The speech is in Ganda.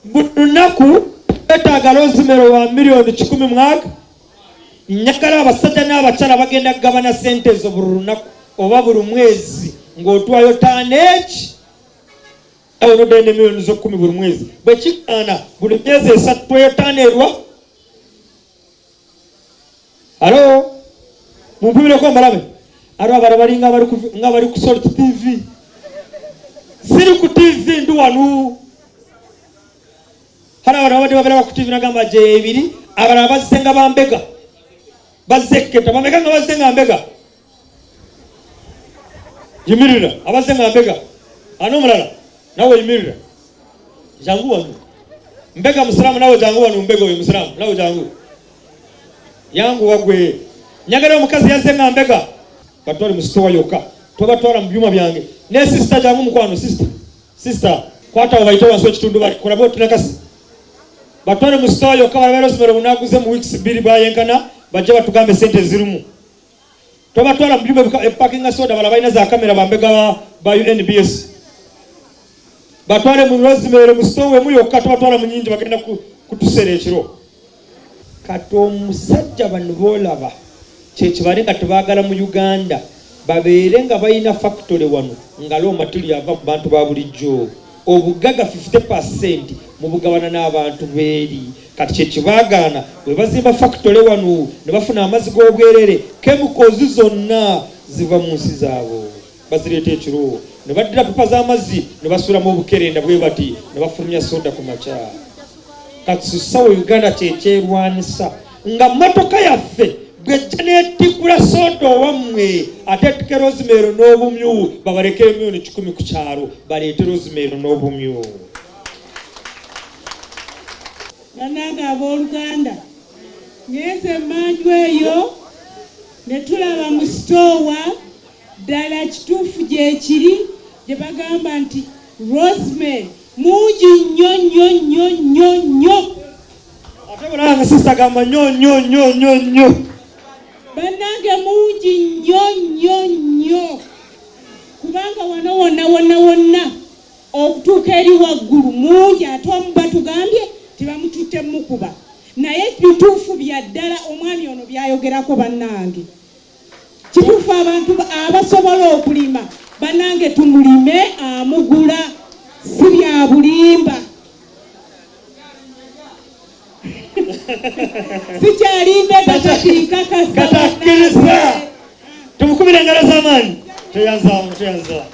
Buli lunaku twetaaga rosemary wa miliyoni 100 mwaga. Njagala abasajja n'abakyala bagenda kugabana sente ezo buli lunaku oba buli mwezi, ng'otwayo tonnage awo noddayo ne miliyoni zo 10 buli mwezi. Bwe kigaana, buli myezi 3 tweyo ttaano erwa. Alo, mumpubireko mbalabe. Alo, abala bali nga bali ku Salt TV. Siri ku TV, ndi wanu. Hali abantu babadde babeera ku TV, nagamba gye ebiri. Abalala bazze nga bambega, bazze keta bameka nga bazze nga mbega. Yimirira, abazze nga mbega. Ani omulala? Nawe yimirira, jangu wano. Mbega musiraamu, nawe jangu wano. Mbega oyo musiraamu, nawe jangu, yanguwa gwe. Njagala omukazi yazze nga mbega. Batwale mu sitowa yokka, tobatwala mu byuma byange. Ne sister, jangu mukwano. Sister, sister, kwata awo, bayite wansi ekitundu balikola bwotunakasi. Batwale mu sitowa yokka, balabe rosemary bunaguze mu weeks 2 bwayenkana, bajje batugambe sente zirimu. Tobatwala mu byuma epakinga soda, bala balina za kamera, bambega ba UNBS. Batwale mu rosemary mu sitowa emu yokka, tobatwala mu nyingi, bagenda kutusera ekiro. Kati omusajja bano boolaba kyekibale nga tebaagala mu Uganda babeere nga balina factory wano, nga raw material ava mu bantu ba bulijjo. Obugagga 50% mubugabana n'abantu beeri. Kati kyekibaagaana, bwe bazimba factory wano ne bafuna amazzi g'obwerere, chemicals zonna ziva mu nsi zaabwe, bazireeta ekiro ne baddira pipa z'amazzi ne basuulamu obukerenda bwe bati ne bafulumya soda ku makya. Kati susawo Uganda kyekyerwanisa nga motoka yaffe bwejja netikula soda owammwe, ate etike rosemary n'obumyu. Babaleke miliyoni 100 ku kyalo, baleete rosemary n'obumyu. Bannange abooluganda, ngenze emmanju eyo ne tulaba mu sitoowa. Ddala kituufu gyekiri gye bagamba nti rosemary mungi nnyo nnyo nnyo nnyo nnyo. Ate bulanga sister gamba nnyo nnyo nnyo nnyo nnyo. Bannange, mungi nnyo nnyo nnyo, kubanga wano wonna wonna wonna okutuuka eri waggulu mungi. Ate omu batugambye tibamututte mukuba, naye bituufu bya ddala omwami ono byayogerako. Bannange, kituufu, abantu abasobola okulima, bannange, tumulime, amugula, si bya bulimba. Sikyalimbe kati, nkakasa. Katakkiriza, tumukubire engalo z'amaanyi. Tweyanza, tweyanza.